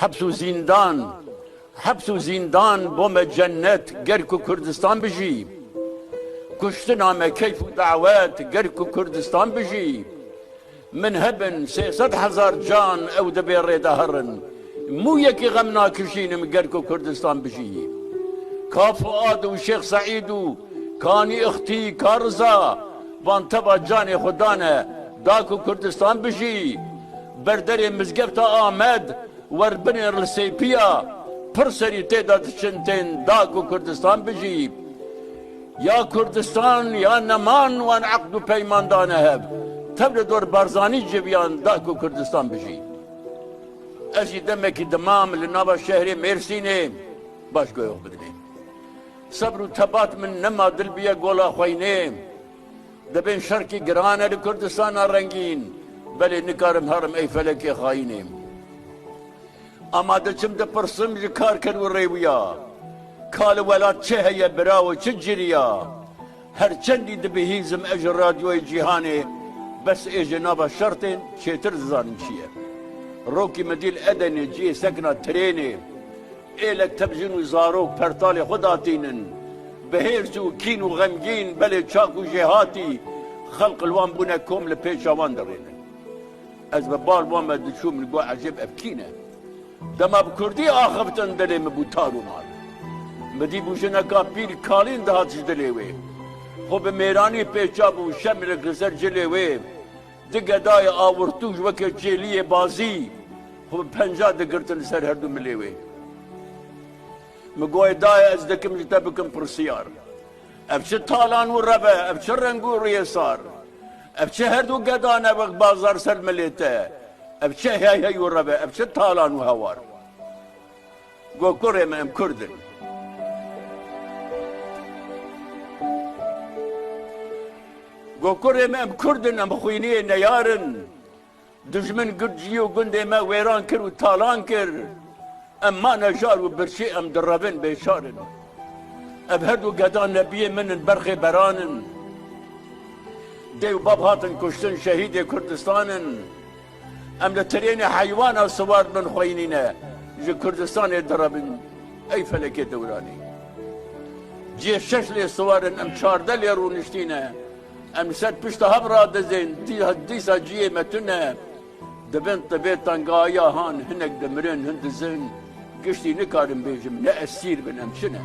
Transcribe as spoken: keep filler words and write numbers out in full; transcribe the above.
Heps û zîndan, heps û zîndan bo me cennet, ger ku Kurdistan bijî. Kuştina me keyf û dawet, ger ku Kurdistan bijî. Min hebin sê sed hezar can, ew dibê rê de herin. Mû yekî xem nakişînim, ger ku Kurdistan bijî. Ka Fuad û Şêx Seîd û Kanî Ixtî, Ka Riza, van teva canê xwe dane, da ku Kurdistan bijî. Ber derê mizgefta Amed, wer binê li sêpiya, pir serî tê de diçin tên, da ku Kurdistan bijî. Ya Kurdistan ya neman, wan eqd û peyman dane hev. Tev li dor Barzanî civiyan, da ku Kurdistan bijî. Ez jî demekî dimam li nava şehrê Mêrsînê, baş guhê xwe bidinê. Sebr û tebat min nema, dil biye gola xweynê. Dibên şerkî giran e li Kurdistana rengîn, belê nikarim herim ey felekê xayînê. Ama diçim dipirsim ji karker û rêwiya, ka li welat çi heye birawo, çi ciriya? Her çendî dibihîzim ez ji radyoyê cîhanê, bes ê ji nava şertên çêtir dizanim çi ye. Rokî min dî li Edenê, cihê sekna trênê. Êlek tev jin û zarok pertalê xwe datînin. Bi hêrs û kîn û xemgîn belê çak û jêhatî, xelq li wan bûne kom, li pêça wan dirênin. Ez bi bal wan me diçûm, li got, "Ecêb ev kî ne?" Dema bi kurdî axiftin, dilê min bû tar û mar. Min dî bû jineka pîr kalîn dihat ji dilê wê. Xwe bi mêranî pêça bû, şemlek li ser cilê wê. Di gedayê awirtû ji weke çêliyê bazî, xwe bi penca digirtin li ser herdu milê wê. Min got, "Dayê, ez dikim ji te bikim pirsiyar. Ev çi talan û rev e, ev çi reng û rûyê sar? Ev çi herdu gedan e wek bazar ser milê te? Ev çi hey hey û rev e, ev çi talan û hewar?" Got, "Kurê min, em Kurd in." Got, "Kurê min, em Kurd in, em xwîniyê neyar in. Dijmin girt cihê û gundê me wêran kir û talan kir. Em mane jar û birçî, em direvin, bêçar in. Ev herdu gedan nebiyê min in, berxê beran in. Dê û bav hatin kuştin, şehîdê Kurdistan in. Em li tirênê heywana siwar bin, xweyinî ne, ji Kurdistanê direvin, ey felekê dewranî. Cihê şeş lê siwar in, em çardeh lê rûniştî ne. Em li ser pişta hev radizên, dî-, dîsa cihê me tune. Di bin tibê tengahiya han hinek dimirin, hin dizin. Giştî nikarim bêjim, ne esîr bin, em çi ne?